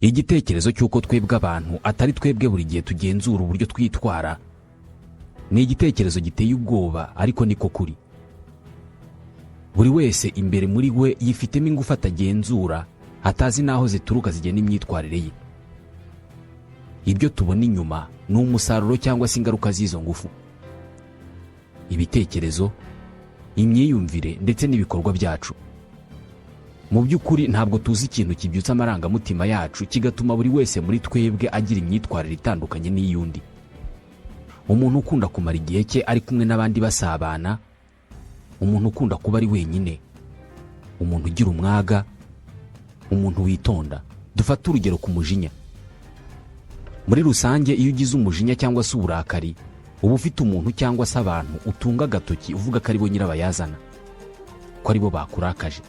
Igitekerezo cy'uko twebwe abantu atari twebwe buri gihe tugenzura uburyo twitwara ni igitekerezo giteye ubwoba, ariko niko kuri. Buri wese imbere muri we yifitemo ingufu atagenzura, atazi n'aho zituruka, zigena imyitwarire ye. Ibyo tubona inyuma ni umusaruro cyangwa se ingaruka z'izo ngufu: ibitekerezo, imyiyumvire ndetse n'ibikorwa byacu. Mu by'ukuri, ntabwo tuzi ikintu kibyutsa amarangamutima yacu, kigatuma buri wese muri twebwe agira imyitwarire itandukanye n'iy'undi. Umuntu ukunda kumara igihe cye ari kumwe n'abandi basabana, umuntu ukunda kuba ari wenyine, umuntu ugira umwaga, umuntu witonda. Dufate urugero ku mujinya. Muri rusange, iyo ugize umujinya cyangwa se uburakari, uba ufite umuntu cyangwa se abantu utunga agatoki, uvuga ko aribo nyirabayazana, ko aribo bakurakaje.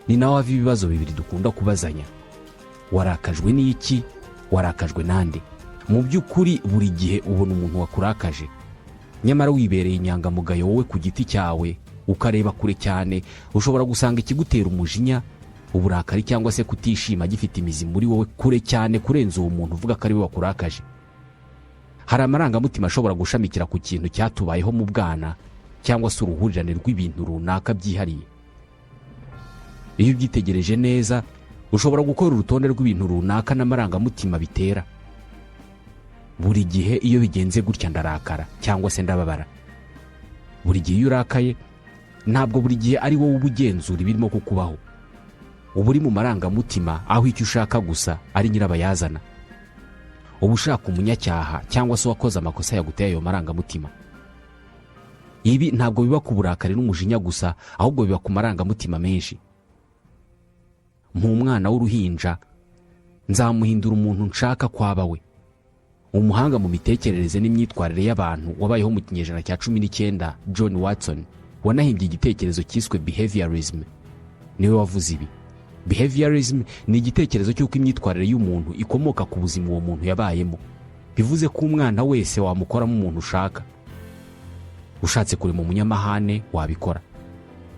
Ni naho hava ibibazo bibiri dukunda kubazanya: warakajwe n'iki? Warakajwe nande? Mu by'ukuri, buri gihe ubona umuntu wakurakaje. Nyamara wibereye inyangamugayo wowe ku giti cyawe, ukareba kure cyane, ushobora gusanga ikigutera umujinya, uburakari cyangwa se kutishima gifite imizi muri wowe kure cyane kurenza uwo muntu uvuga ko ari we wakurakaje. Hari amarangamutima ashobora gushamikira ku kintu cyatubayeho mu bwana cyangwa se uruhurirane rw'ibintu runaka byihariye. Iyo ubyitegereje neza, ushobora gukora urutonde rw'ibintu runaka n'amarangamutima bitera. Buri gihe iyo bigenze gutya ndarakara cyangwa se ndababara. Buri gihe iyo urakaye, ntabwo buri gihe ari wowe uba ugenzura ibirimo kukubaho. Uba uri mu marangamutima, aho icyo ushaka gusa ari nyirabayazana. Uba ushaka umunyacyaha cyangwa se uwakoze amakosa yaguteye ayo marangamutima. Ibi ntabwo biba ku burakari n'umujinya gusa, ahubwo biba ku marangamutima menshi. Nk'umwana w'uruhinja, nzamuhindura umuntu nshaka kwaba we. Umuhanga mu mitekerereze n'imyitwarire y'abantu wabayeho mu kinyejana cya 19, John Watson, wanahimbye igitekerezo cyiswe behaviorism, niwe wavuze ibi. Behaviorism ni igitekerezo cy'uko imyitwarire y'umuntu ikomoka ku buzima uwo muntu yabayemo. Bivuze ko umwana wese wamukoramo umuntu ushaka. Ushatse kurema umunyamahane, wabikora.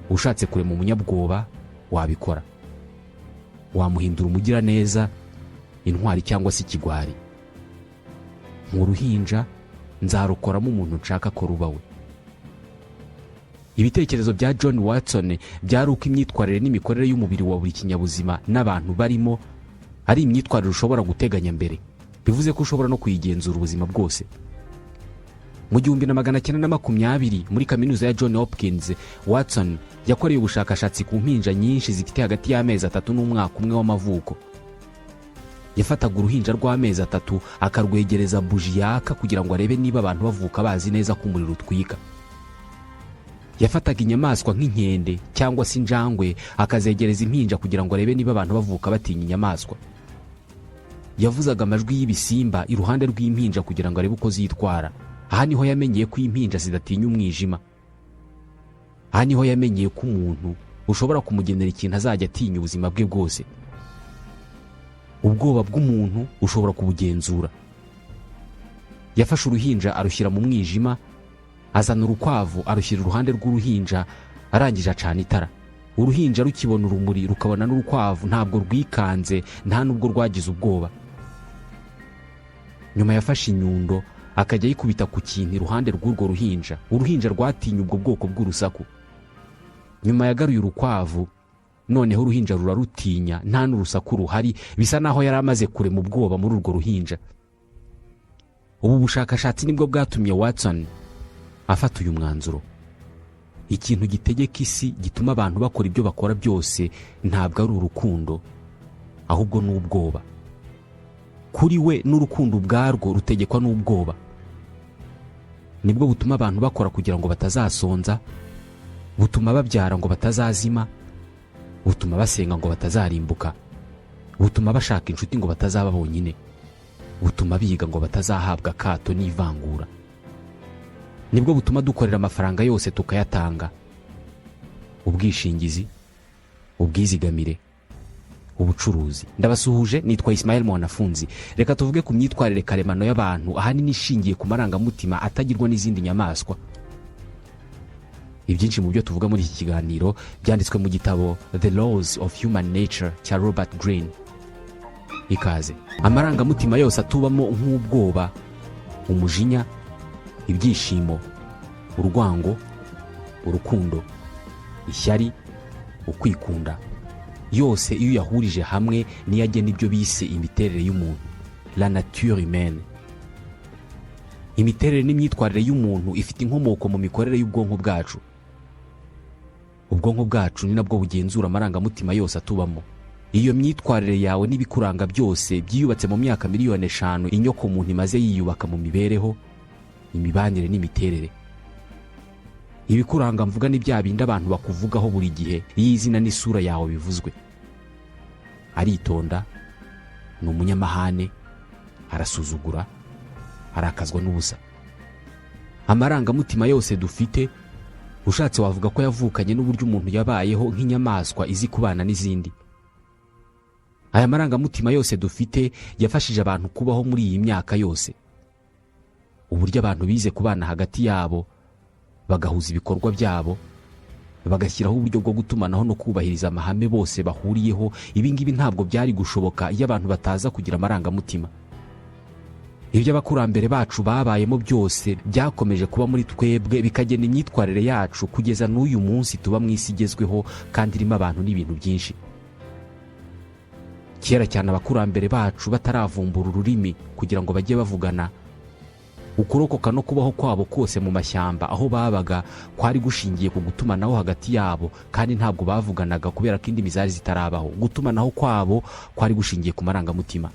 Ushatse kurema umunyabwoba, wabikora. Wamuhindura umugiraneza, intwari cyangwa se ikigwari. Mu ruhinja nzarukoramo umuntu nshaka ko ruba we. Ibitekerezo bya John Watson byari uko imyitwarire n'imikorere y'umubiri wa buri kinyabuzima n'abantu barimo ari imyitwarire ushobora guteganya mbere, bivuze ko ushobora no kuyigenzura ubuzima bwose. Mu 1920, muri Kaminuza ya John Hopkins, Watson yakoreye ubushakashatsi ku mpinja nyinshi zifite hagati y'amezi 3 n'umwaka umwe w'amavuko. Yafataga uruhinja rw'amezi 3, akarwegereza buji yaka kugira ngo arebe niba abantu bavuka bazi neza ko umuriro utwika. Yafataga inyamaswa nk'inkende cyangwa se injangwe, akazegereza impinja kugira ngo arebe niba abantu bavuka batinya inyamaswa. Yavuzaga amajwi y'ibisimba iruhande rw'impinja kugira ngo arebe uko zitwara. Aha niho yamenyeye ko impinja zidatinya umwijima. Aha niho yamenyeye ko umuntu ushobora kumugenera ikintu azajya atinya ubuzima bwe bwose. Ubwoba bw'umuntu ushobora kubugenzura. Yafashe uruhinja arushyira mu mwijima, azana urukwavu arushyira iruhande rw'uruhinja, arangije acana itara. Uruhinja rukibona urumuri, rukabona n'urukwavu, ntabwo rwikanze, nta n'ubwo rwagize ubwoba. Nyuma yafashe inyundo, akajya ayikubita ku kintu iruhande rw'urwo ruhinja. Uruhinja rwatinye ubwo bwoko bw'urusaku. Nyuma yagaruye urukwavu, noneho uruhinja rurarutinya nta n'urusaku ruhari. Bisa naho yari amaze kurema ubwoba muri urwo ruhinja. Ubu bushakashatsi nibwo bwatumye Watson afata uyu mwanzuro: ikintu gitegeka isi, gituma abantu bakora ibyo bakora byose, ntabwo ari urukundo, ahubwo ni ubwoba. Kuri we, n'urukundo ubwarwo rutegekwa n'ubwoba. Nibwo butuma abantu bakora kugira ngo batazasonza, butuma babyara ngo batazazima, butuma basenga ngo batazarimbuka, butuma bashaka inshuti ngo batazaba bonyine, butuma biga ngo batazahabwa akato n'ivangura. Nibwo butuma dukorera amafaranga yose tukayatanga: ubwishingizi, ubwizigamire, ubucuruzi. Ndabasuhuje, nitwa Ismael Mwanafunzi. Reka tuvuge ku myitwarire karemano y'abantu, ahanini ishingiye ku marangamutima, atagirwa n'izindi nyamaswa. Ibyinshi mu byo tuvuga muri iki kiganiro byanditswe mu gitabo The Laws of Human Nature cya Robert Greene. Ikaze. Amarangamutima yose atubamo nk'ubwoba, umujinya, ibyishimo, urwango, urukundo, ishyari, ukwikunda, yose iyo uyahurije hamwe niyo agena ibyo bise imiterere y'umuntu, la nature humaine. Imiterere n'imyitwarire y'umuntu ifite inkomoko mu mikorere y'ubwonko bwacu. Ubwonko bwacu ni nabwo bugenzura amarangamutima yose atubamo. Iyo myitwarire yawe n'ibikuranga byose byiyubatse mu myaka miliyoni 5 inyoko muntu imaze yiyubaka mu mibereho, imibanire n'imiterere. Ibikuranga mvuga ni bya bindi abantu bakuvugaho buri gihe iyo izina n'isura yawe bivuzwe: aritonda, ni umunyamahane, arasuzugura, arakazwa n'ubusa. Amarangamutima yose dufite, ushatse wavuga ko yavukanye n'uburyo umuntu yabayeho nk'inyamaswa izi kubana n'izindi. Aya marangamutima yose dufite yafashije abantu kubaho muri iyi myaka yose. Uburyo abantu bize kubana hagati yabo, bagahuza ibikorwa byabo, bagashyiraho uburyo bwo gutumanaho no kubahiriza amahame bose bahuriyeho, ibi ngibi ntabwo byari gushoboka iyo abantu bataza kugira amarangamutima. Ibyo abakurambere bacu babayemo byose byakomeje kuba muri twebwe, bikagena imyitwarire yacu kugeza n'uyu munsi tuba mu isi igezweho kandi irimo abantu n'ibintu byinshi. Kera cyane, abakurambere bacu bataravumbura ururimi kugira ngo bajye bavugana, ukurokoka no kubaho kwabo kose mu mashyamba aho babaga kwari gushingiye ku gutumanaho hagati yabo, kandi ntabwo bavuganaga kubera ko indimi zari zitarabaho. Gutumanaho kwabo kwari gushingiye ku marangamutima.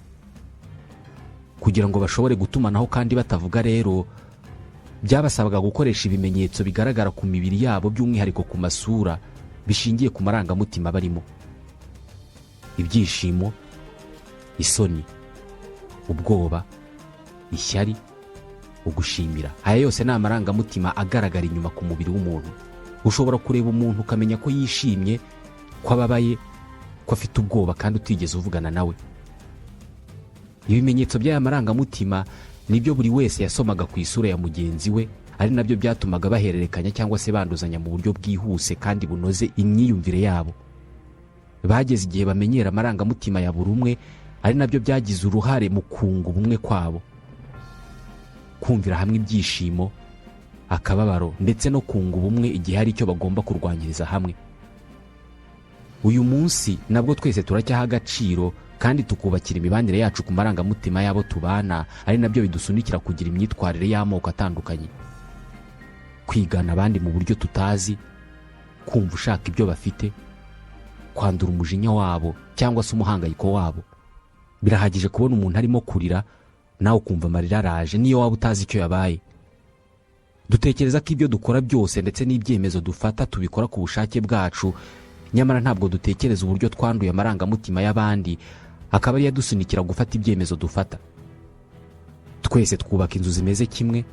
Kugira ngo bashobore gutumanaho kandi batavuga rero, byabasabaga gukoresha ibimenyetso bigaragara ku mibiri yabo, by'umwihariko ku masura, bishingiye ku marangamutima barimo: ibyishimo, isoni, ubwoba, ishyari, ugushimira. Aya yose ni amarangamutima agaragara inyuma ku mubiri w'umuntu. Ushobora kureba umuntu ukamenya ko yishimye, ko ababaye, ko afite ubwoba, kandi utigeze uvugana nawe. Ibimenyetso by'aya marangamutima nibyo buri wese yasomaga ku isura ya mugenzi we, ari nabyo byatumaga bahererekanya cyangwa se banduzanya mu buryo bwihuse kandi bunoze imyiyumvire yabo. Bageze igihe bamenyera amarangamutima ya buri umwe, ari nabyo byagize uruhare mu kunga ubumwe kwabo, kumvira hamwe ibyishimo, akababaro, ndetse no kunga ubumwe igihe hari icyo bagomba kurwanyiriza hamwe. Uyu munsi nabwo twese turacyaha agaciro kandi tukubakira imibanire yacu ku marangamutima y'abo tubana, ari nabyo bidusunikira kugira imyitwarire y'amoko atandukanye: kwigana abandi mu buryo tutazi, kumva ushaka ibyo bafite, kwandura umujinya wabo cyangwa se umuhangayiko wabo. Birahagije kubona umuntu arimo kurira, nawe ukumva amarira araje, niyo waba utazi icyo yabaye. Dutekereza ko ibyo dukora byose ndetse n'ibyemezo dufata tubikora ku bushake bwacu, nyamara ntabwo dutekereza uburyo twanduye amarangamutima y'abandi, akaba ariyo adusunikira gufata ibyemezo dufata. Twese twubaka inzu zimeze kimwe,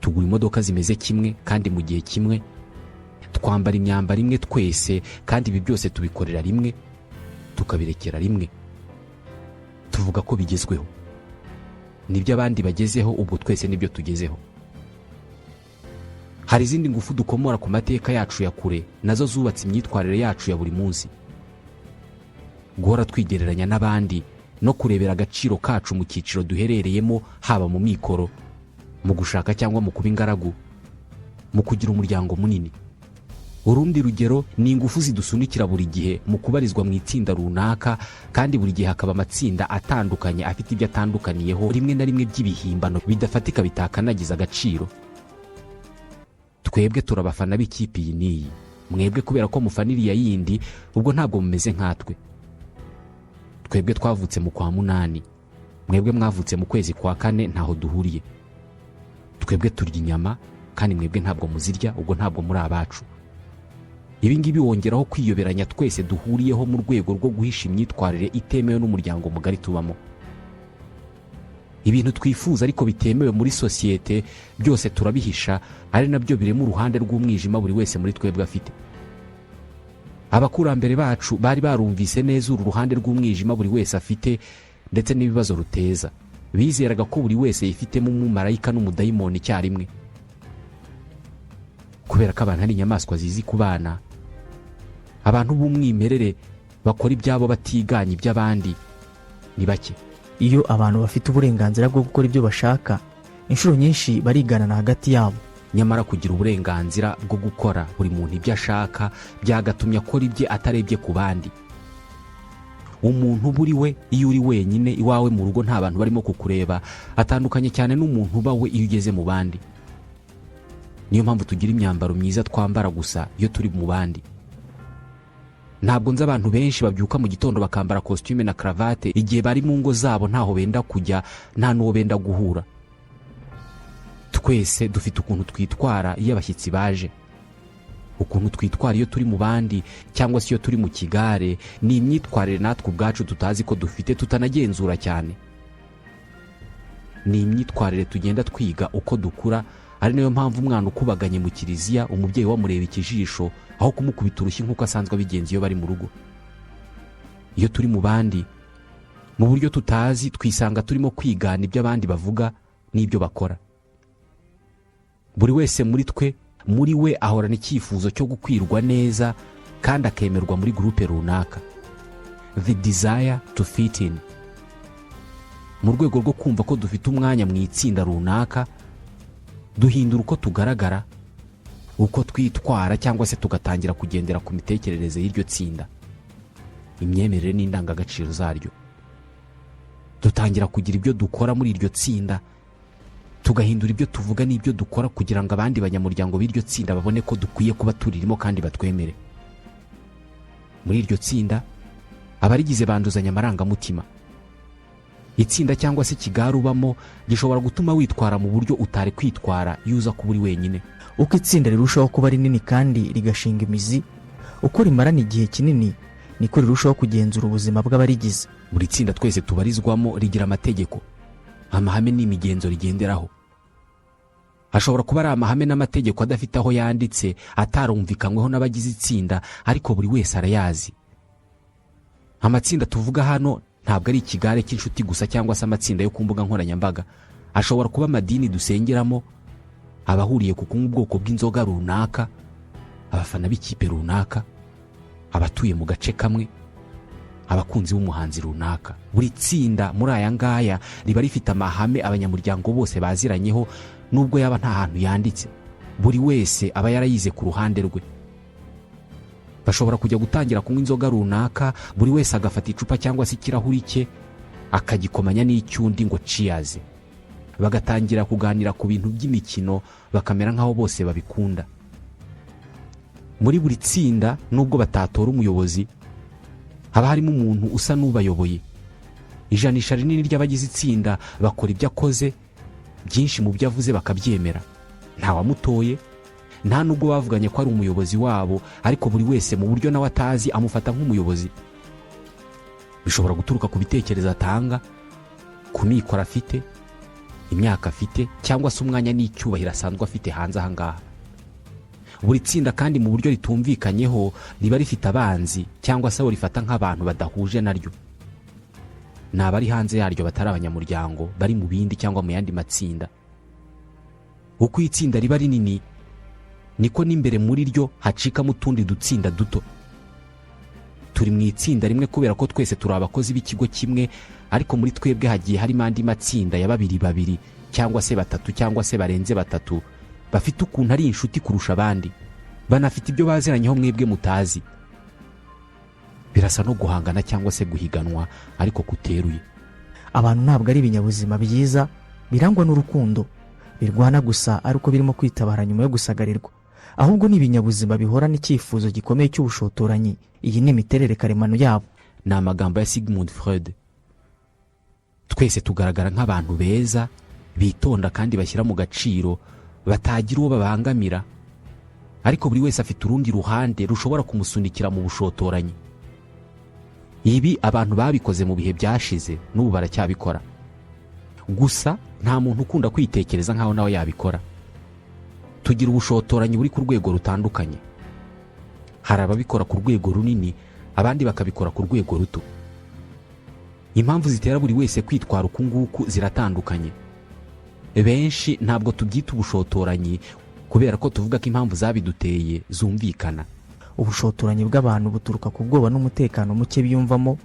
tugura imodoka zimeze kimwe kandi mu gihe kimwe, twambara imyambaro imwe twese, kandi ibi byose tubikorera rimwe, tukabirekera rimwe. Tuvuga ko bigezweho. Nibyo abandi bagezeho, ubwo twese nibyo tugezeho. Hari izindi ngufu dukomora ku mateka yacu ya kure, nazo zubatse imyitwarire yacu ya buri munsi: guhora twigereranya n'abandi no kurebera agaciro kacu mu cyiciro duherereyemo, haba mu mikoro, mu gushaka cyangwa mu kuba ingaragu, mu kugira umuryango munini. Urundi rugero ni ingufu zidusunikira buri gihe mu kubarizwa mu itsinda runaka, kandi buri gihe hakaba amatsinda atandukanye afite ibyo atandukaniyeho, rimwe na rimwe by'ibihimbano bidafatika, bitakanagiza agaciro. Twebwe turabafana b'ikipe iyi n'iyi, mwebwe kubera ko mufana iriya yindi, ubwo ntabwo mumeze nkatwe. Twebwe twavutse mu kwa munani, mwebwe mwavutse mu kwezi kwa kane, ntaho duhuriye. Twebwe turya inyama kandi mwebwe ntabwo muzirya, ubwo ntabwo muri abacu. Ibi ngibi wongeraho kwiyoberanya twese duhuriyeho mu rwego rwo guhisha imyitwarire itemewe n'umuryango mugari tubamo. Ibintu twifuza ariko bitemewe muri sosiyete byose turabihisha, ari nabyo birema uruhande rw'umwijima buri wese muri twebwe afite. Abakurambere bacu bari barumvise neza uru ruhande rw'umwijima buri wese afite ndetse n'ibibazo ruteza. Bizeraga ko buri wese yifitemo umumarayika n'umudayimoni icyarimwe. Kubera ko abantu ari inyamaswa zizi kubana, abantu b'umwimerere bakora ibyabo batiganya iby'abandi. Ni bake. Iyo abantu bafite uburenganzira bwo gukora ibyo bashaka, inshuro nyinshi bariganana hagati yabo. Nyamara kugira uburenganzira bwo gukora buri muntu ibyo ashaka byagatumye akora ibye atarebye ku bandi. Umuntu uba uri we iyo uri wenyine iwawe mu rugo, nta bantu barimo kukureba, atandukanye cyane n'umuntu uba we iyo ugeze mu bandi. Niyo mpamvu tugira imyambaro myiza twambara gusa iyo turi mu bandi. Ntabwo nzi abantu benshi babyuka mu gitondo bakambara kositime na karavate igihe bari mu ngo zabo, ntaho benda kujya, nta n'uwo benda guhura. Twese dufite ukuntu twitwara iyo abashyitsi baje. Ukuntu twitwara iyo turi mu bandi cyangwa se iyo turi mu kigare ni imyitwarire natwe ubwacu tutazi ko dufite, tutanagenzura cyane. Ni imyitwarire tugenda twiga uko dukura, ari nayo mpamvu umwana ukubaganye mu kiliziya umubyeyi wamureba ikijisho aho kumukubita urushyi nk'uko asanzwe abigenza iyo bari mu rugo. Iyo turi mu bandi, mu buryo tutazi twisanga turimo kwigana ibyo abandi bavuga n'ibyo bakora. Buri wese muri twe, muri we ahorana icyifuzo cyo gukwirwa neza kandi akemerwa muri groupe runaka, the desire to fit in. Mu rwego rwo kumva ko dufite umwanya mu itsinda runaka, duhindura uko tugaragara, uko twitwara, cyangwa se tugatangira kugendera ku mitekerereze y'iryo tsinda, imyemerere n'indangagaciro zaryo. Dutangira kugira ibyo dukora muri iryo tsinda, tugahindura ibyo tuvuga n'ibyo dukora kugira ngo abandi banyamuryango b'iryo tsinda babone ko dukwiye kuba turirimo kandi batwemere. Muri iryo tsinda abarigize banduzanya amarangamutima. Itsinda cyangwa se ikigare ubamo gishobora gutuma witwara mu buryo utari kwitwara iyo uza kuba uri wenyine. Uko itsinda rirushaho kuba rinini kandi rigashinga imizi, uko rimarana igihe kinini, niko rirushaho kugenzura ubuzima bw'abarigize. Buri tsinda twese tubarizwamo rigira amategeko, amahame n'imigenzo rigenderaho. Ashobora kuba ari amahame n'amategeko adafite aho yanditse, atarumvikanyweho n'abagize itsinda, ariko buri wese arayazi. Amatsinda tuvuga hano ntabwo ari ikigare cy'inshuti gusa cyangwa se amatsinda yo ku mbuga nkoranyambaga. Ashobora kuba amadini dusengeramo, abahuriye ku kunywa ubwoko bw'inzoga runaka, abafana b'ikipe runaka, abatuye mu gace kamwe, abakunzi b'umuhanzi runaka. Buri tsinda muri aya ngaya riba rifite amahame abanyamuryango bose baziranyeho, nubwo yaba nta hantu yanditse. Buri wese aba yarayize ku ruhande rwe. Bashobora kujya gutangira kunywa inzoga runaka, buri wese agafata icupa cyangwa se ikirahuri cye akagikomanya n'icy'undi ngo "Cheers." Bagatangira kuganira ku bintu by'imikino, bakamera nk'aho bose babikunda. Muri buri tsinda, nubwo batatora umuyobozi, haba harimo umuntu usa n'ubayoboye. Ijanisha rinini ry'abagize itsinda bakora ibyo akoze, byinshi mu byo avuze bakabyemera. Ntawamutoye, nta nubwo bavuganye ko ari umuyobozi wabo, ariko buri wese mu buryo nawe atazi amufata nk'umuyobozi. Bishobora guturuka ku bitekerezo atanga, ku mikoro afite, imyaka afite, cyangwa se umwanya n'icyubahiro asanzwe afite hanze aha ngaha. Buri tsinda kandi, mu buryo ritumvikanyeho, riba rifite abanzi cyangwa se abo rifata nk'abantu badahuje naryo. Ni abari hanze yaryo, batari abanyamuryango, bari mu bindi cyangwa mu yandi matsinda. Uko itsinda riba rinini, niko n'imbere muri ryo hacikamo utundi dutsinda duto. Turi mu itsinda rimwe kubera ko twese turi abakozi b'ikigo kimwe, ariko muri twebwe hagiye harimo andi matsinda ya babiri babiri cyangwa se batatu cyangwa se barenze batatu, bafite ukuntu ari inshuti kurusha abandi, banafite ibyo baziranyeho mwebwe mutazi. Birasa no guhangana cyangwa se guhiganwa, ariko kuteruye. Abantu ntabwo ari ibinyabuzima byiza birangwa n'urukundo, birwana gusa ari uko birimo kwitabara nyuma yo gusagarirwa. Ahubwo ni ibinyabuzima bihorana icyifuzo gikomeye cy'ubushotoranyi. Iyi ni imiterere karemano yabo. Ni amagambo ya Sigmund Freud. Twese tugaragara nk'abantu beza, bitonda kandi bashyira mu gaciro, batagira uwo babangamira, ariko buri wese afite urundi ruhande rushobora kumusunikira mu bushotoranyi. Ibi abantu babikoze mu bihe byashize, n'ubu baracyabikora. Gusa nta muntu ukunda kwitekereza nk'aho nawe yabikora. Tugira ubushotoranyi buri ku rwego rutandukanye. Hari ababikora ku rwego runini, abandi bakabikora ku rwego ruto. Impamvu zitera buri wese kwitwara uku nguku ziratandukanye. Benshi ntabwo tubyita ubushotoranyi kubera ko tuvuga ko impamvu zabiduteye zumvikana. Ubushotoranyi bw'abantu buturuka ku bwoba n'umutekano muke biyumvamo.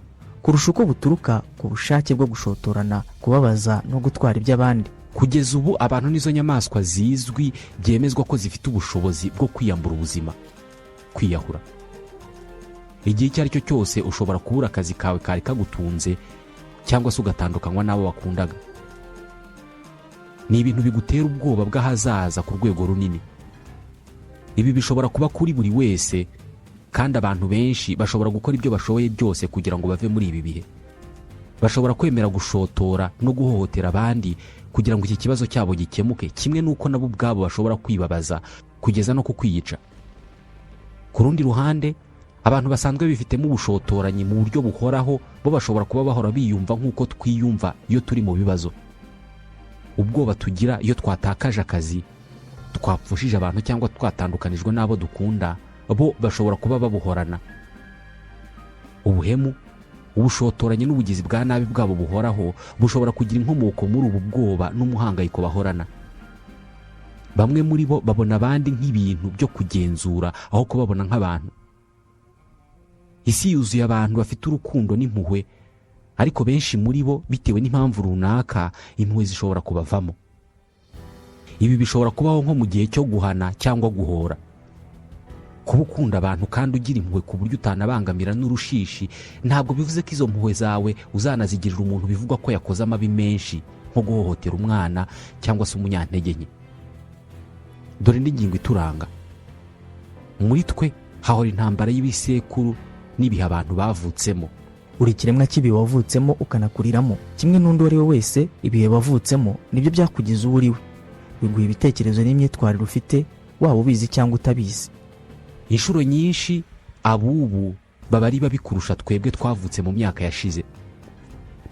Ku Kurusha uko buturuka ku bushake bwo gushotorana, kubabaza no gutwara iby'abandi. Kugeza ubu, abantu nizo nyamaswa zizwi byemezwa ko zifite ubushobozi bwo kwiyambura ubuzima, kwiyahura. Igihe icyo ari cyo cyose ushobora kubura akazi kawe kari kagutunze, cyangwa se ugatandukanywa n'abo wakundaga. Ni ibintu bigutera ubwoba bw'ahazaza ku rwego runini. Ibi bishobora kuba kuri buri wese, kandi abantu benshi bashobora gukora ibyo bashoboye byose kugira ngo bave muri ibi bihe. Bashobora kwemera gushotora no guhohotera abandi kugira ngo iki kibazo cyabo gikemuke, kimwe n'uko nabo ubwabo bashobora kwibabaza kugeza no ku kwiyica. Ku rundi ruhande, abantu basanzwe bifitemo ubushotoranyi mu buryo buhoraho bo bashobora kuba bahora biyumva nk'uko twiyumva iyo turi mu bibazo. Ubwoba tugira iyo twatakaje akazi, twapfushije abantu cyangwa twatandukanijwe n'abo dukunda, bo bashobora kuba babuhorana. Ubuhemu, ubushotoranyi n'ubugizi bwa nabi bwabo buhoraho bushobora kugira inkomoko muri ubu bwoba n'umuhangayiko bahorana. Bamwe muri bo babona abandi nk'ibintu byo kugenzura aho kubabona nk'abantu. Isi yuzuye abantu bafite urukundo n'impuhwe, ariko benshi muri bo, bitewe n'impamvu runaka, impuhwe zishobora kubavamo. Ibi bishobora kubaho nko mu gihe cyo guhana cyangwa guhora. Kuba ukunda abantu kandi ugira impuhwe ku buryo utanabangamira n'urushishi, ntabwo bivuze ko izo mpuhwe zawe uzanazigirira umuntu bivugwa ko yakoze amabi menshi, nko guhohotera umwana cyangwa se umunyantege nke. Dore indi ngingo ituranga: muri twe hahora intambara y'ibisekuru n'ibihe abantu bavutsemo. Uri ikiremwa cy'ibihe wavutsemo ukanakuriramo. Kimwe n'undi uwo ari we wese, ibihe wavutsemo nibyo byakugize uwo uri we, biguha ibitekerezo n'imyitwarire ufite, waba ubizi cyangwa utabizi. Inshuro nyinshi abubu baba ari babi kurusha twebwe twavutse mu myaka yashize.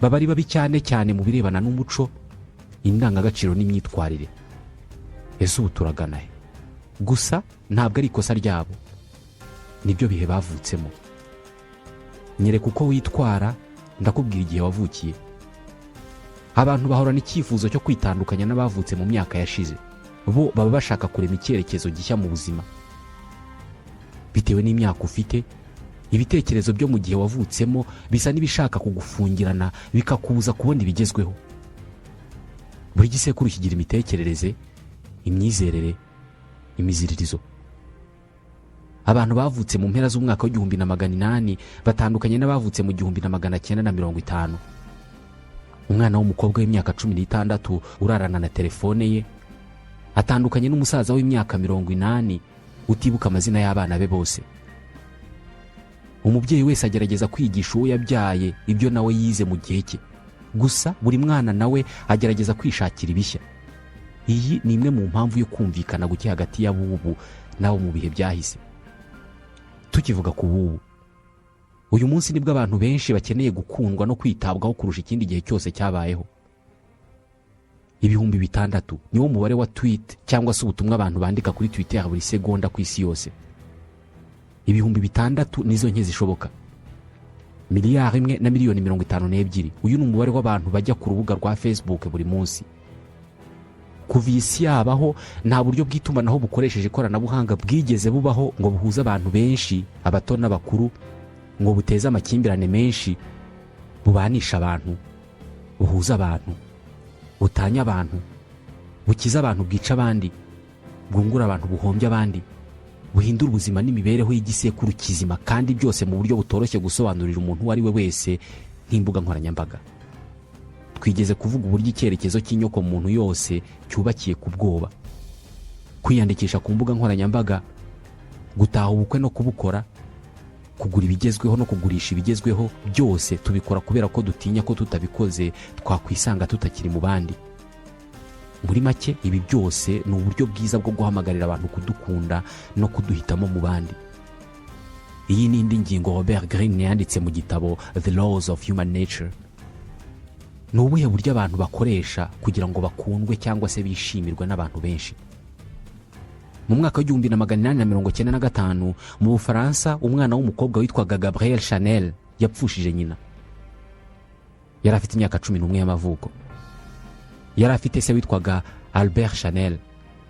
Baba ari babi cyane cyane mu birebana n'umuco, indangagaciro n'imyitwarire. Ese ubu turagana he? Gusa ntabwo ari ikosa ryabo, nibyo bihe bavutsemo. Nyereka uko witwara, ndakubwira igihe wavukiye. Abantu bahorana icyifuzo cyo kwitandukanya n'abavutse mu myaka yashize. Bo baba bashaka kurema icyerekezo gishya mu buzima. Bitewe n'imyaka ufite, ibitekerezo byo mu gihe wavutsemo bisa n'ibishaka kugufungirana, bikakubuza kubona ibigezweho. Buri gisekuru kigira imitekerereze, imyizerere, imiziririzo. Abantu bavutse mu mpera z'umwaka w'1800 batandukanye n'abavutse mu 1950. Umwana w'umukobwa w'imyaka 16 urarana na telefone ye atandukanye n'umusaza w'imyaka 80 utibuka amazina y'abana be bose. Umubyeyi wese agerageza kwigisha uwo yabyaye ibyo nawe yize mu gihe cye. Gusa buri mwana nawe agerageza kwishakira ibishya. Iyi ni imwe mu mpamvu yo kumvikana guke hagati y'abubu n'abo mu bihe byahise. Tukivuga ku bubu, uyu munsi nibwo abantu benshi bakeneye gukundwa no kwitabwaho kurusha ikindi gihe cyose cyabayeho. 6000 niwo mubare wa tweet cyangwa se ubutumwa abantu bandika kuri Twitter buri segonda ku isi yose. 6000 nizo nke zishoboka. 1,052,000,000, uyu ni umubare w'abantu bajya ku rubuga rwa Facebook buri munsi. Kuva iyi si yabaho, nta buryo bw'itumanaho bukoresheje ikoranabuhanga bwigeze bubaho ngo buhuze abantu benshi, abato n'abakuru, ngo buteze amakimbirane menshi, bubanisha abantu, buhuze abantu, butanye abantu, bukize abantu, bwica abandi, bwungura abantu, buhombya abandi, buhindura ubuzima n'imibereho y'igisekuru kizima, kandi byose mu buryo butoroshye gusobanurira umuntu uwo ari we wese nk'imbuga nkoranyambaga. Twigeze kuvuga uburyo icyerekezo cy'inyoko muntu yose cyubakiye ku bwoba. Kwiyandikisha ku mbuga nkoranyambaga, gutaha ubukwe no kubukora, kugura ibigezweho no kugurisha ibigezweho, byose tubikora kubera ko dutinya ko tutabikoze twakwisanga tutakiri mu bandi. Muri make, ibi byose ni uburyo bwiza bwo guhamagarira abantu kudukunda no kuduhitamo mu bandi. Iyi ni indi ngingo Robert Greene yanditse mu gitabo The Laws of Human Nature. Ni ubuhe buryo abantu bakoresha kugira ngo bakundwe cyangwa se bishimirwe n'abantu benshi? Mu mwaka w'1895 mu Bufaransa, umwana w'umukobwa witwaga Gabrielle Chanel yapfushije nyina. Yari afite imyaka 11 y'amavuko. Yari afite se witwaga Albert Chanel.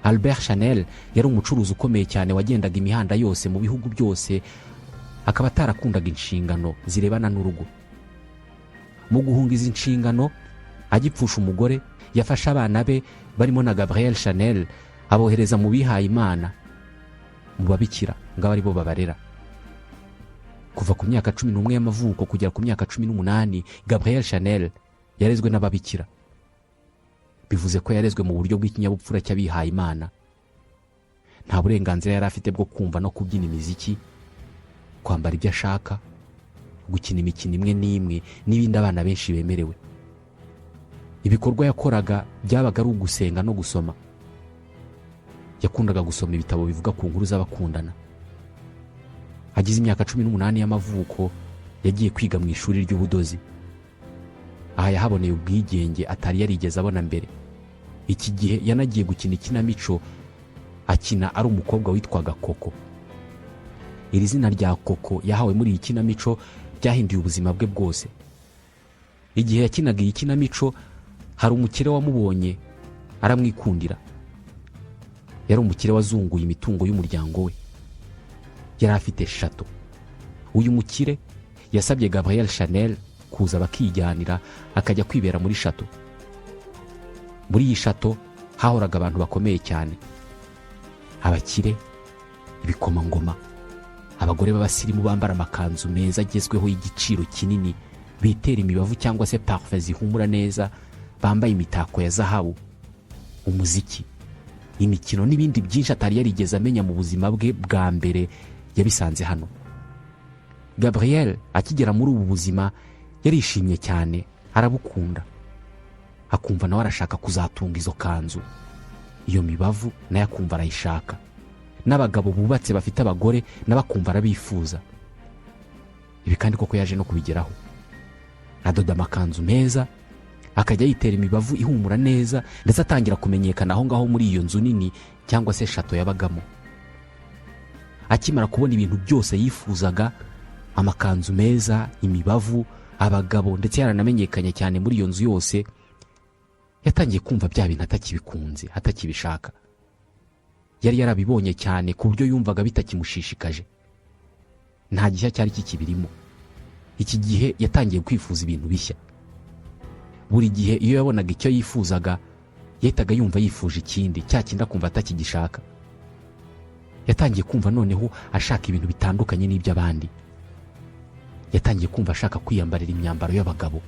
Albert Chanel yari umucuruzi ukomeye cyane wagendaga imihanda yose mu bihugu byose, akaba atarakundaga inshingano zirebana n'urugo. Mu guhunga izi nshingano, agipfusha umugore, yafashe abana be barimo na Gabrielle Chanel, abohereza mu bihaye Imana, mu babikira, ngo abe aribo babarera. Kuva ku myaka 11 y'amavuko kugera ku myaka 18, Gabrielle Chanel yarezwe n'ababikira. Bivuze ko yarezwe mu buryo bw'ikinyabupfura cy'abihaye Imana. Nta burenganzira yari afite bwo kumva no kubyina imiziki, kwambara ibyo ashaka, gukina imikino imwe n'imwe n'ibindi abana benshi bemerewe. Ibikorwa yakoraga byabaga ari ugusenga no gusoma. Yakundaga gusoma ibitabo bivuga ku nkuru z'abakundana. Agize imyaka 18 y'amavuko, yagiye kwiga mu ishuri ry'ubudozi. Aha yahaboneye ubwigenge atari yarigeze abona mbere. Iki gihe yanagiye gukina ikinamico, akina ari umukobwa witwaga Koko. Iri zina rya Koko yahawe muri iyi kinamico ryahinduye ubuzima bwe bwose. Igihe yakinaga iyi kinamico, hari umukire wamubonye aramwikundira. Yari umukire wazunguye imitungo y'umuryango we, yari afite château. Uyu mukire yasabye Gabrielle Chanel kuza bakijyanira, akajya kwibera muri château. Muri iyi château hahoraga abantu bakomeye cyane, abakire, ibikomangoma, abagore b'abasirimu bambara amakanzu meza agezweho y'igiciro kinini, bitera imibavu cyangwa se parufe zihumura neza, bambaye imitako ya zahabu, umuziki, imikino n'ibindi byinshi atari yarigeze amenya mu buzima bwe bwa mbere, yabisanze hano. Gabriel akigera muri ubu buzima yarishimye cyane, arabukunda, akumva nawe arashaka kuzatunga izo kanzu, iyo mibavu nayo akumva arayishaka, n'abagabo bubatse bafite abagore nabo akumva arabifuza. Ibi kandi koko yaje no kubigeraho. Adoda amakanzu meza, akajya yitera imibavu ihumura neza, ndetse atangira kumenyekana aho ngaho muri iyo nzu nini cyangwa se château yabagamo. Akimara kubona ibintu byose yifuzaga, amakanzu meza, imibavu, abagabo, ndetse yaranamenyekanye cyane muri iyo nzu yose, yatangiye kumva bya bintu atakibikunze, atakibishaka. Yari yarabibonye cyane ku buryo yumvaga bitakimushishikaje, nta gishya cyari kikibirimo. Iki gihe yatangiye kwifuza ibintu bishya. Buri gihe iyo yabonaga icyo yifuzaga, yahitaga yumva yifuje ikindi, cya kindi akumva atakigishaka. Yatangiye kumva noneho ashaka ibintu bitandukanye n'iby'abandi. Yatangiye kumva ashaka kwiyambarira imyambaro y'abagabo.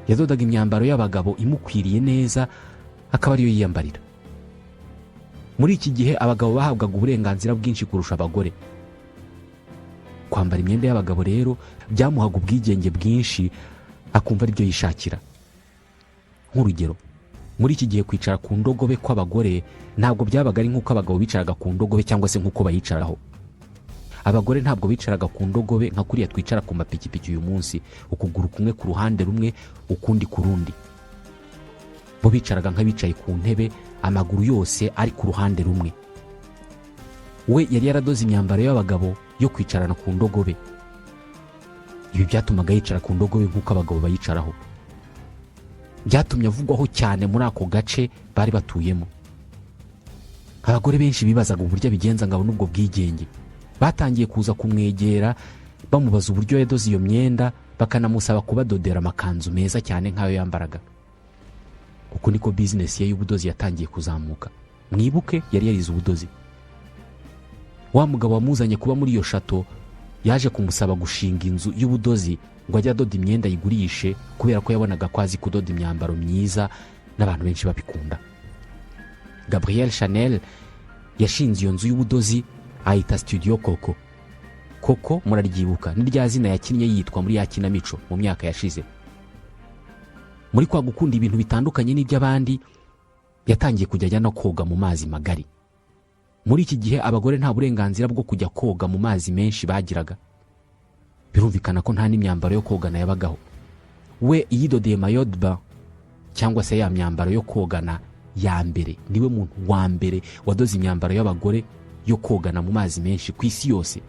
Yadodaga imyambaro y'abagabo imukwiriye neza, akaba ariyo yiyambarira. Muri iki gihe abagabo bahabwaga uburenganzira bwinshi kurusha abagore. Kwambara imyenda y'abagabo rero byamuhaga ubwigenge bwinshi, akumva aribyo yishakira. Nk'urugero, muri iki gihe kwicara ku ndogobe kw'abagore ntabwo byabaga ari nk'uko abagabo bicaraga ku ndogobe cyangwa se nk'uko bayicaraho. Abagore ntabwo bicaraga ku ndogobe nka kuriya twicara ku mapikipiki uyu munsi, ukuguru kumwe ku ruhande rumwe, ukundi ku rundi. Bo bicaraga nk'abicaye ku ntebe, amaguru yose ari ku ruhande rumwe. We yari yaradoze imyambaro y'abagabo yo kwicarana ku ndogobe. Ibi byatumaga yicara ku ndogobe nk'uko abagabo bayicaraho. Byatumye avugwaho cyane muri ako gace bari batuyemo. Abagore benshi bibazaga uburyo abigenza ngo abone ubwo bwigenge. Batangiye kuza kumwegera bamubaza uburyo yadoze iyo myenda, bakanamusaba kubadodera amakanzu meza cyane nk'ayo yambaraga. Uku niko bizinesi ye y'ubudozi yatangiye kuzamuka. Mwibuke, yari yarize ubudozi. Wa mugabo wamuzanye kuba muri iyo château yaje kumusaba gushinga inzu y'ubudozi ngo ajye adoda imyenda ayigurishe, kubera ko yabonaga ko azi kudoda imyambaro myiza n'abantu benshi babikunda. Gabrielle Chanel yashinze iyo nzu y'ubudozi, ayita Studio Coco. Koko muraryibuka, ni rya zina yakinnye yitwa muri ya kinamico mu myaka yashize. Muri kwa gukunda ibintu bitandukanye n'iby'abandi, yatangiye kujya ajya no koga mu mazi magari. Muri iki gihe abagore nta burenganzira bwo kujya koga mu mazi menshi bagiraga. Birumvikana ko nta n'imyambaro yo kogana yabagaho. We yidodeye maillot de bain cyangwa se ya myambaro yo kogana ya mbere. Niwe muntu wa mbere wadoze imyambaro y'abagore yo kogana mu mazi menshi ku isi yose.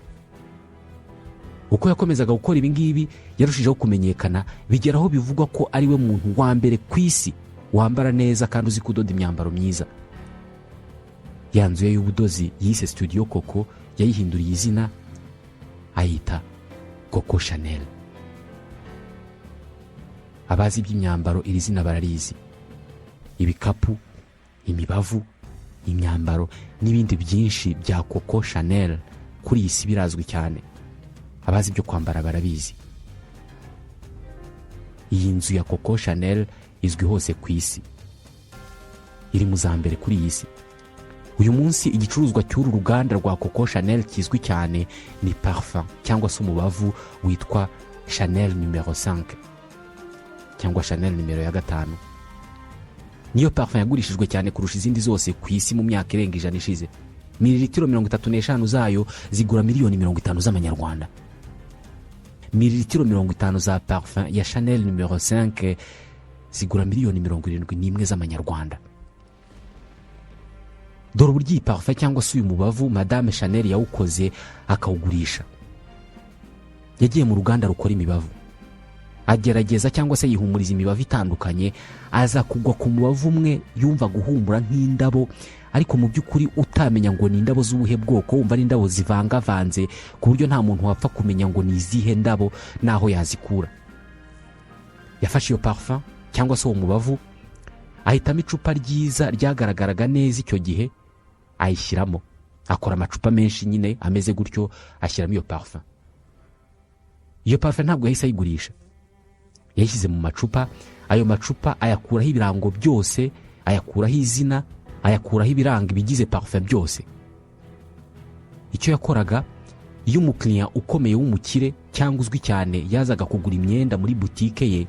Uko yakomezaga gukora ibi ngibi, yarushijeho kumenyekana, bigera aho bivugwa ko ari we muntu wa mbere ku isi wambara neza kandi uzi kudoda imyambaro myiza. Ya nzu ye y'ubudozi yise Studio Coco yayihinduriye izina, ayita Coco Chanel. Abazi iby'imyambaro iri zina bararizi. Ibikapu, imibavu, imyambaro n'ibindi byinshi bya Coco Chanel kuri iyi si birazwi cyane. Abazi ibyo kwambara barabizi. Iyi nzu ya Coco Chanel izwi hose ku isi, iri mu za mbere kuri iyi si. Uyu munsi igicuruzwa cy'uru ruganda rwa Coco Chanel kizwi cyane ni parfum cyangwa se umubavu witwa Chanel numero 5 cyangwa Chanel nimero ya 5. Niyo parfum yagurishijwe cyane kurusha izindi zose ku isi mu myaka irenga 100 ishize. Mililitiro 35 zayo zigura miliyoni 50 z'amanyarwanda. Mililitiro 50 za parfum ya Chanel numero 5 zigura miliyoni 71 z'amanyarwanda. Dore uburyo iyi parfum cyangwa se uyu mubavu Madame Chanel yawukoze akawugurisha. Yagiye mu ruganda rukora imibavu, agerageza cyangwa se yihumuriza imibavu itandukanye, aza kugwa ku mubavu umwe yumva guhumura nk'indabo, ariko mu by'ukuri utamenya ngo ni indabo z'ubuhe bwoko, wumva ari indabo zivangavanze ku buryo nta muntu wapfa kumenya ngo ni izihe ndabo n'aho yazikura. Yafashe iyo parfum cyangwa se uwo mubavu, ahitamo icupa ryiza ryagaragaraga neza icyo gihe, ayishyiramo. Akora amacupa menshi nyine ameze gutyo, ashyiramo iyo parfum. Iyo parfum ntabwo yahise ayigurisha. Yayishyize mu macupa, ayo macupa ayakuraho ibirango byose, ayakuraho izina, ayakuraho ibiranga ibigize parfum byose. Icyo yakoraga, iyo umukiriya ukomeye w'umukire cyangwa uzwi cyane yazaga kugura imyenda muri butike ye,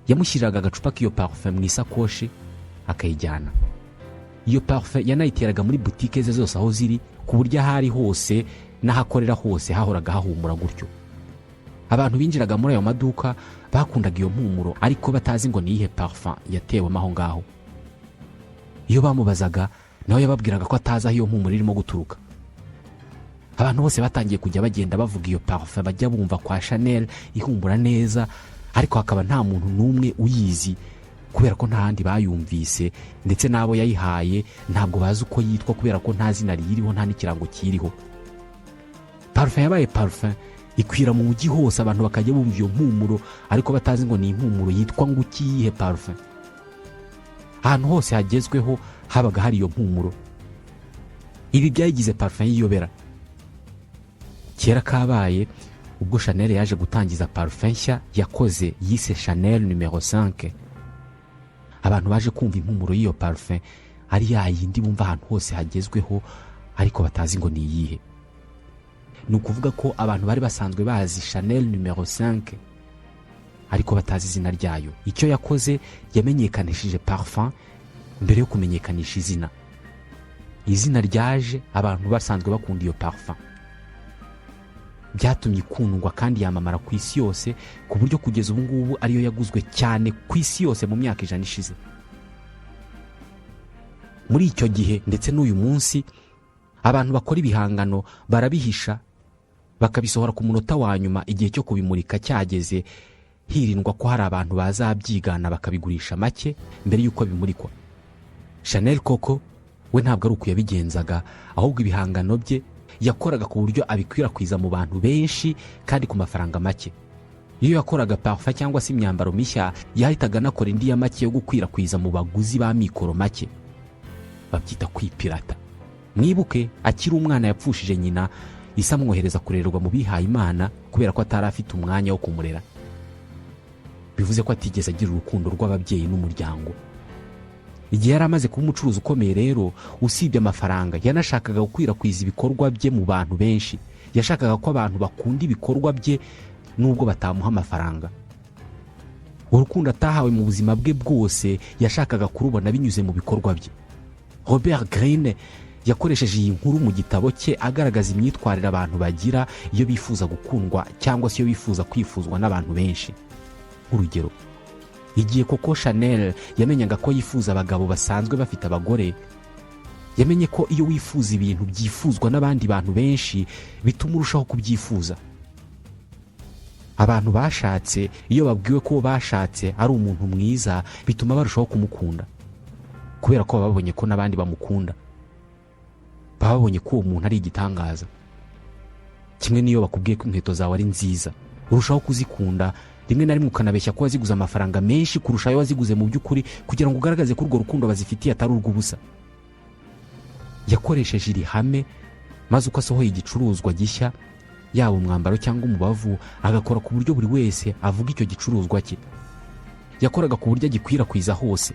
yamushyiriraga agacupa k'iyo parfum mu isakoshi akayijyana. Iyo parfum yanayiteraga muri butike ze zose aho ziri, ku buryo aho ari hose n'ahakorera hose hahoraga hahumura gutyo. Abantu binjiraga muri ayo maduka bakundaga iyo mpumuro, ariko batazi ngo ni iyihe parfum yatewemo aho ngaho. Iyo bamubazaga, nawe yababwiraga ko atazi aho iyo mpumuro irimo guturuka. Abantu bose batangiye kujya bagenda bavuga iyo parfum bajya bumva kwa Chanel ihumura neza, ariko hakaba nta muntu n'umwe uyizi, kubera ko nta handi bayumvise, ndetse n'abo yayihaye ntabwo bazi uko yitwa, kubera ko nta zina riyiriho, nta n'ikirango kiriho. Parfum yabaye parfum, ikwira mu mujyi hose, abantu bakajya bumva iyo mpumuro ariko batazi ngo ni impumuro yitwa ngo iki, iyihe parfum. Ahantu hose hagezweho habaga hari iyo mpumuro. Ibi byayigize parfum y'iyobera. Kera kabaye, ubwo Chanel yaje gutangiza parfum nshya yakoze yise Chanel numero 5, abantu baje kumva impumuro y'iyo parfum ari ya yindi bumva ahantu hose hagezweho ariko batazi ngo ni iyihe. Ni ukuvuga ko abantu bari basanzwe bazi Chanel numero 5 ariko batazi izina ryayo. Icyo yakoze, yamenyekanishije parfum mbere yo kumenyekanisha izina. Izina ryaje abantu basanzwe bakunda iyo parfum. Byatumye ikundwa kandi yamamara ku isi yose, ku buryo kugeza ubu ngubu ariyo yaguzwe cyane ku isi yose mu myaka 100 ishize. Muri icyo gihe ndetse n'uyu munsi, abantu bakora ibihangano barabihisha, bakabisohora ku munota wa nyuma igihe cyo kubimurika cyageze, hirindwa ko hari abantu bazabyigana bakabigurisha make mbere y'uko bimurikwa. Chanel koko we ntabwo ari uko yabigenzaga, ahubwo ibihangano bye yakoraga ku buryo abikwirakwiza mu bantu benshi kandi ku mafaranga make. Iyo yakoraga parfum cyangwa se imyambaro mishya, yahitaga anakora indi ya make yo gukwirakwiza mu baguzi ba mikoro make, babyita kwipirata. Mwibuke, akiri umwana yapfushije nyina, ise amwohereza kurererwa mu bihaye Imana kubera ko atari afite umwanya wo kumurera. Bivuze ko atigeze agira urukundo rw'ababyeyi n'umuryango. Igihe yari amaze kuba umucuruzi ukomeye rero, usibye amafaranga, yanashakaga gukwirakwiza ibikorwa bye mu bantu benshi. Yashakaga ko abantu bakunda ibikorwa bye nubwo batamuha amafaranga. Urukundo atahawe mu buzima bwe bwose yashakaga kurubona binyuze mu bikorwa bye. Robert Greene yakoresheje iyi nkuru mu gitabo cye, agaragaza imyitwarire abantu bagira iyo bifuza gukundwa cyangwa se iyo bifuza kwifuzwa n'abantu benshi. Nk'urugero, igihe Coco Chanel yamenyaga ko yifuza abagabo basanzwe bafite abagore, yamenye ko iyo wifuza ibintu byifuzwa n'abandi bantu benshi bituma urushaho kubyifuza. Abantu bashatse, iyo babwiwe ko uwo bashatse ari umuntu mwiza, bituma barushaho kumukunda, kubera ko baba babonye ko n'abandi bamukunda, baba babonye ko uwo muntu ari igitangaza. Kimwe n'iyo bakubwiye ko inkweto zawe ari nziza, urushaho kuzikunda. Rimwe na rimwe ukanabeshya ko waziguze amafaranga menshi kurusha ayo waziguze mu by'ukuri, kugira ngo ugaragaze ko urwo rukundo bazifitiye atari urw'ubusa. Yakoresheje iri hame, maze uko asohoye igicuruzwa gishya, yaba umwambaro cyangwa umubavu, agakora ku buryo buri wese avuga icyo gicuruzwa cye. Yakoraga ku buryo agikwirakwiza hose.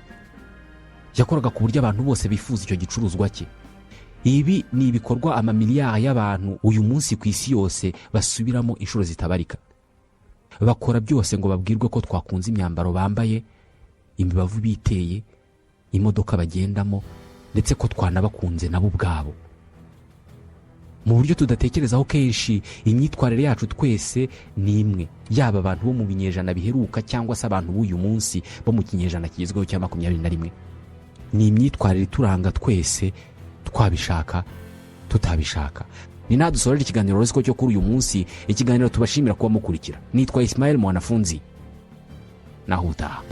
Yakoraga ku buryo abantu bose bifuza icyo gicuruzwa cye. Ibi ni ibikorwa amamiliyari y'abantu uyu munsi ku isi yose basubiramo inshuro zitabarika. Bakora byose ngo babwirwe ko twakunze imyambaro bambaye, imibavu biteye, imodoka bagendamo, ndetse ko twanabakunze nabo ubwabo. Mu buryo tudatekerezaho kenshi, imyitwarire yacu twese ni imwe, yaba abantu bo mu binyejana biheruka cyangwa se abantu b'uyu munsi bo mu kinyejana kigezweho cya 21. Ni imyitwarire ituranga twese, twabishaka tutabishaka. Ni naha dusorera ikiganiro Rusiko cyo kuri uyu munsi, ikiganiro tubashimira kuba mukurikira. Nitwa Ismael Mwanafunzi, naho utaha.